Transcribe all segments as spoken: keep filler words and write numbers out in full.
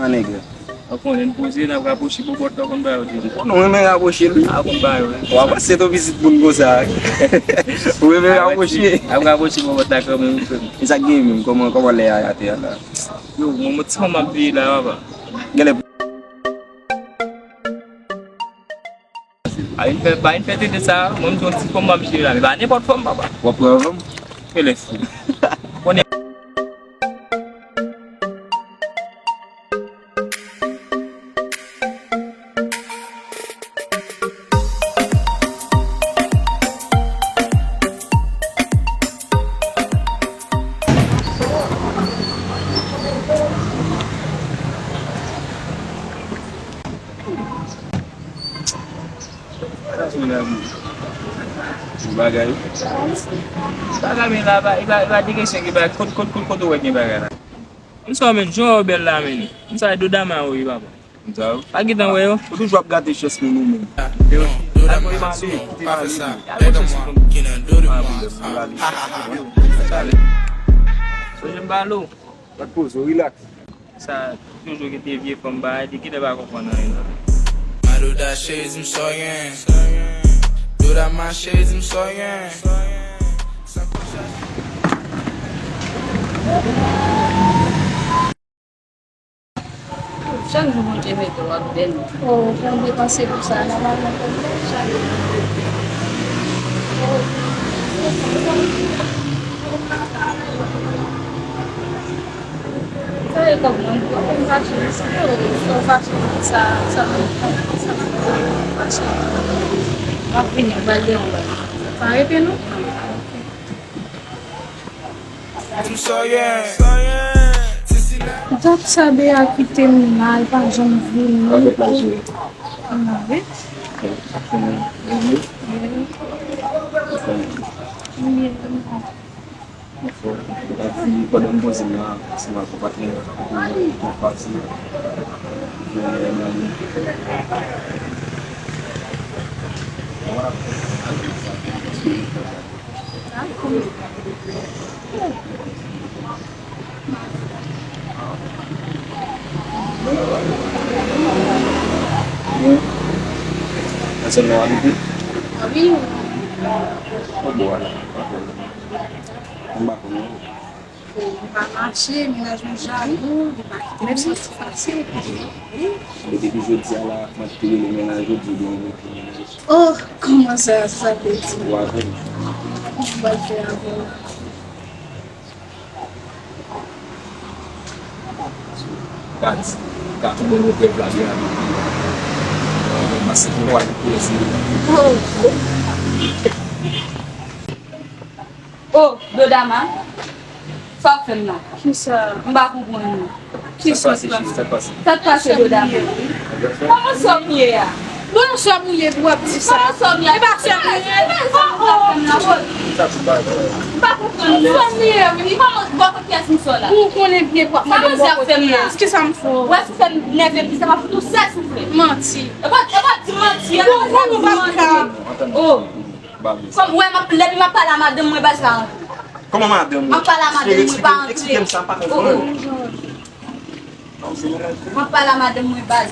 An nèg. Ou konnen n poze, n ap rapwoche bòbòt la, ou konn bagay yo di. Ou konnen w renmen rapwoche l wi. A, ou konn bagay yo wi. W ap pase ton pitit moun konsa. Ou renmen rapwoche. Ap rapwoche bòbòt la kanmenm wi frè m. E sa k gen menm? Kòman, kòman lè a atè a la? Yo, mwen, mwen ti fanm ap veye la, papa. Genlè. Pa vin fè, pa vin fè tenten sa, mwen m di yon ti fanm m ap jere la, men pa nenpòt fanm, papa. W ap pran fanm? Rele fou. Konnen. Bagay. Bagay men la, e pa, e pa de kesyon ki bagay. Kot, kot, kot, kot ou wè gen bagay la? M sa menm, jan w bèl la menm. M sa Dodama ou ye, papa. M sa yo. Pa gentan wè yo. Ou toujou ap gate chans moun ou menm. Yo. Dodama, pa fè sa. Bèl mwen ki nan Dodama. Sonje m pale w. Gad poz ou, relax. Sa toujou gen de vye fanm bagay, li genlè pa konprann anyen non. Madoda cheri di m sa w gen. Dodama cheri di m sa w gen. Chak jou Bondye mete w ap bèl. Oh, fò w depanse pou sa, nòmalman fò w bèl chak jou. Sa e kòb mwen, mwen fache, si yo, si yo fache, sa, sa, sa, fache. M ap vini, m pral gen yon bagay. Sa rete non? Dat sa Bea kite m la, l pa janm vini. Avèk la jere. Mwen avèk. Mwen avèk. Pandan m poze m la, se mwen akonpanye mwen pati. Wi. Ansanm nan w abite? Wi. Ou bò a la. M pa konnen. Ou pa mache, mennaj mwen jalou, li pa kite m soti fasil. Wi. Depi jodi a la, mwen te rele mennaj ou, di w gen yon mennaj. Oh, kòman sa, sa vle di? Ou avè m. Kòman m pral fè avè w? Gad, gad tou bon yo pèp la gen la depi. Mwen se pou wè poze. Oh. Oh, Dodama. Sa w ap fè m la? Kisa? M pa konprann ou. Kisa k pase? Sa k pase, Dodama? Kòman sa w ye a? Bon, sa m ye pou w ap di sa? Kòman sa w ye a? E pa sa m ye. E pa sa m ye. M pa konprann ou. Sa m ye, wi. Kòman, bò kote kiyès m sò la? Ou konnen byen pou w ap mande m bò kote kiyès. Kisa m fè w? Wè si w fè m nève plis, m ap fout ou sèl soufle. Manti. E pa, e pa di manti, e pa di manti. Oh. Kòm, wè, m ap, depi m ap pale a madanm mwen, baz la. Kòman madanm ou? M ap pale a madanm mwen, pa antre. Eksplike m sa, m pa konprann. Oh, oh. M ap pale a madanm mwen, baz.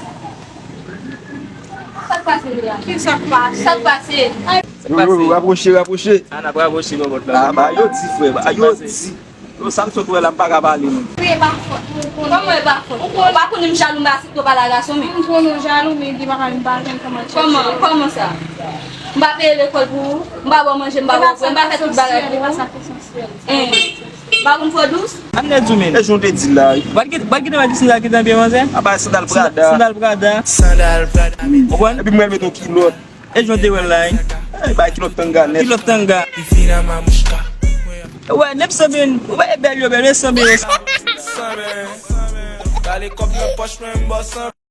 Sa k pase la? Ki sa k pase? Sa k pase? Yo, yo, yo, rapwoche, rapwoche. A, n ap rapwoche bòbòt la. A, ba yo di, frè, ba yo di. Yo, sa m sot wè la, m pa ka pale non. Wi, e pa fòt mwen, ou konnen. Kòman e pa fòt? Ou pa konnen m jalou, m pa aksepte w pale a gason, men. M konnen w jalou, men li pa ka vin pale m kòman tchèk. Kòman, kòman sa? M pa peye lekòl pou ou, m pa ba w manje, m pa ba w bwè, m pa fè tout bagay pou ou. E pa sa k esansyèl, e pa sa k esansyèl. Hein. M pa konn fò dous. Ann nèt ou menm. E jan w te di la, wi. Bat kite, bat kite, bat kite sandal ki nan pye manzè. A pa sandal Prada. Sandal Prada. Sandal Prada. Ou konprann? Epi mwen mete yon kilòt. E jan w te wè l la, wi. Ey, bay kilòt tanga nèt. Kilòt tanga. Wè, nèg sanble, wè, bèl yo, bèl, men sanble yo. Gade kòb nan pòch mwen, m bò sanble.